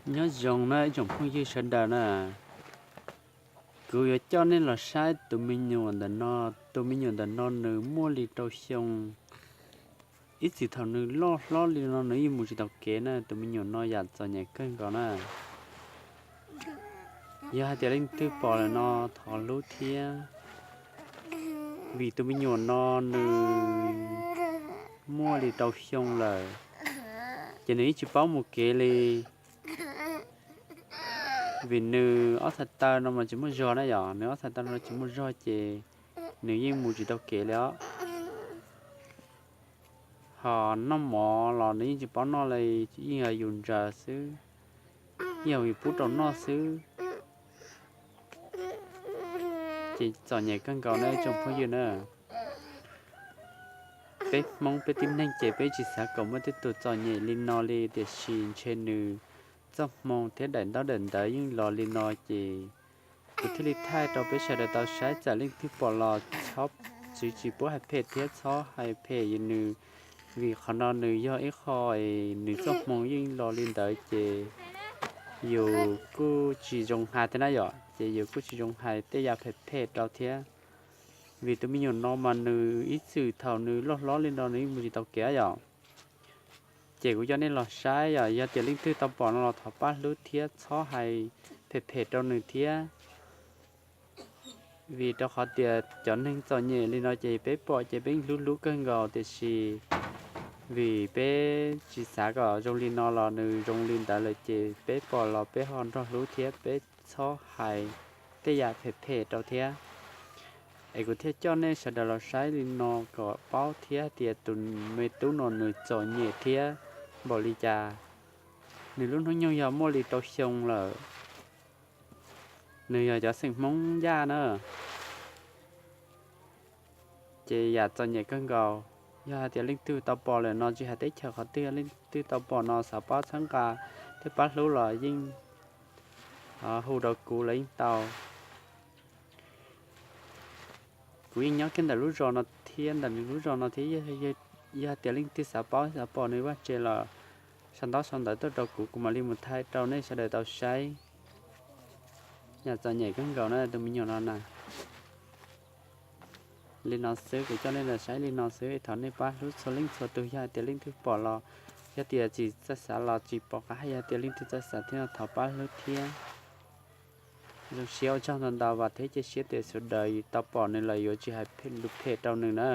Nyob zoo na ib tsoom phooj ywg sawv daws na, kuv yuav coj nej los saib tus me nyuam ntawm no. Tus me nyuam ntawm no nws muaj li rau xyoo, ib txwm thaum nws loj hlob li no nws yeej mus tsis tau kev na. Tus me nyuam no yam txom nyem kawg nkaus na. Yog hais tias leej twg pom lawm no thov hlub thiab, vim tus me nyuam no nws muaj li rau xyoo lawm, ces nws yeej tsis paub mus kev li. Vim nws ob txhais taw no mas tsis muaj zog na yom, nws ob txhais taw no tsis muaj zog ces nws yeej mus tsis tau kev li os. Ho noj mov los nws yeej tsis paub noj li, yeej yog yus ntsaws xwb, yeej yog yus pub rau noj xwb. Ces txom nyem kawg nkaus na tsoom phooj ywg na. Peb Hmoob peb tib neeg ces peb tsis xav kom muaj tej tus txom nyem li no li, tiam sis ntshe nws txoj hmoo thiab daim ntaub daim ntawv yeej los li no ces kuv thiaj li thaij rau peb sawv daws tau saib. Txawm leej twg pom los txhob, tsis tsis pub hais phem thiab txhob hais phem nws, vim qhov no nws yog ib qho nws txoj hmoo yeej los li ntawd ces yus kuj tsis zoo hais thiab na yom, ces yus kuj tsis zoo hais tej yam phem phem rau thiab. Vim tus me nyuam no mas nws ib txwm thaum nws loj hlob li no nws yeej mus tsis tau kev yom. Ces kuv coj nej los saib yom, yog tias leej twg tau pom no los thov pab hlub thiab txhob hais phem phem rau nws thiab. Vim rau qhov tias cov neeg txom nyem li no ces peb pom ces peb hlub hlub kawg nkaus, tiam sis vim peb tsis xav kom zoo li no los nws zoo li ntawd lawm ces peb pom los peb ho nrog hlub thiab peb txhob hais tej yam phem phem rau thiab. Es kuv thiaj coj nej sawv daws los saib li no kom paub thiab tias tus me tub no nws txom nyem thiab npaum li cas. Nws lub hnub nyoog yog muaj li rau xyoo lawm. Nws yog cov xeem Hmoob Yaj na. Ces yam txom nyem kawg nkaus. Yog hais tias leej twg tau pom lawm no, tsis hais teb chaws qhov twg, leej twg tau pom no xav pab txhawb nqa thiab pab hlub los yeej hu rau kuv los yeej tau. Kuv yeej nyob kiag ntawm lub zos no thiab, ntawm nws lub zos no thiab. Yog hais tias leej twg xav paub xav pom nws vaj tse los sau ntaub sau ntawv tuaj rau kuv, kuv mam li mus thaij rau nej sawv daws tau saib. Yam txom nyem kawg nkaus na tus me nyuam no na. Li no xwb, kuv coj nej los saib li no xwb, thov nej pab hlub txhua leej txhua tus. Yog hais tias leej twg pom los, yog tias tsis txawj xav los tsis pom qab hais, yog tias leej twg txawj xav thiab no thov pab hlub thiab. Zoo siab ua tsaug ntau ntau, vam thiab cia siab tias sawv daws tau pom nws los yuav tsis hais lus phem rau nws na.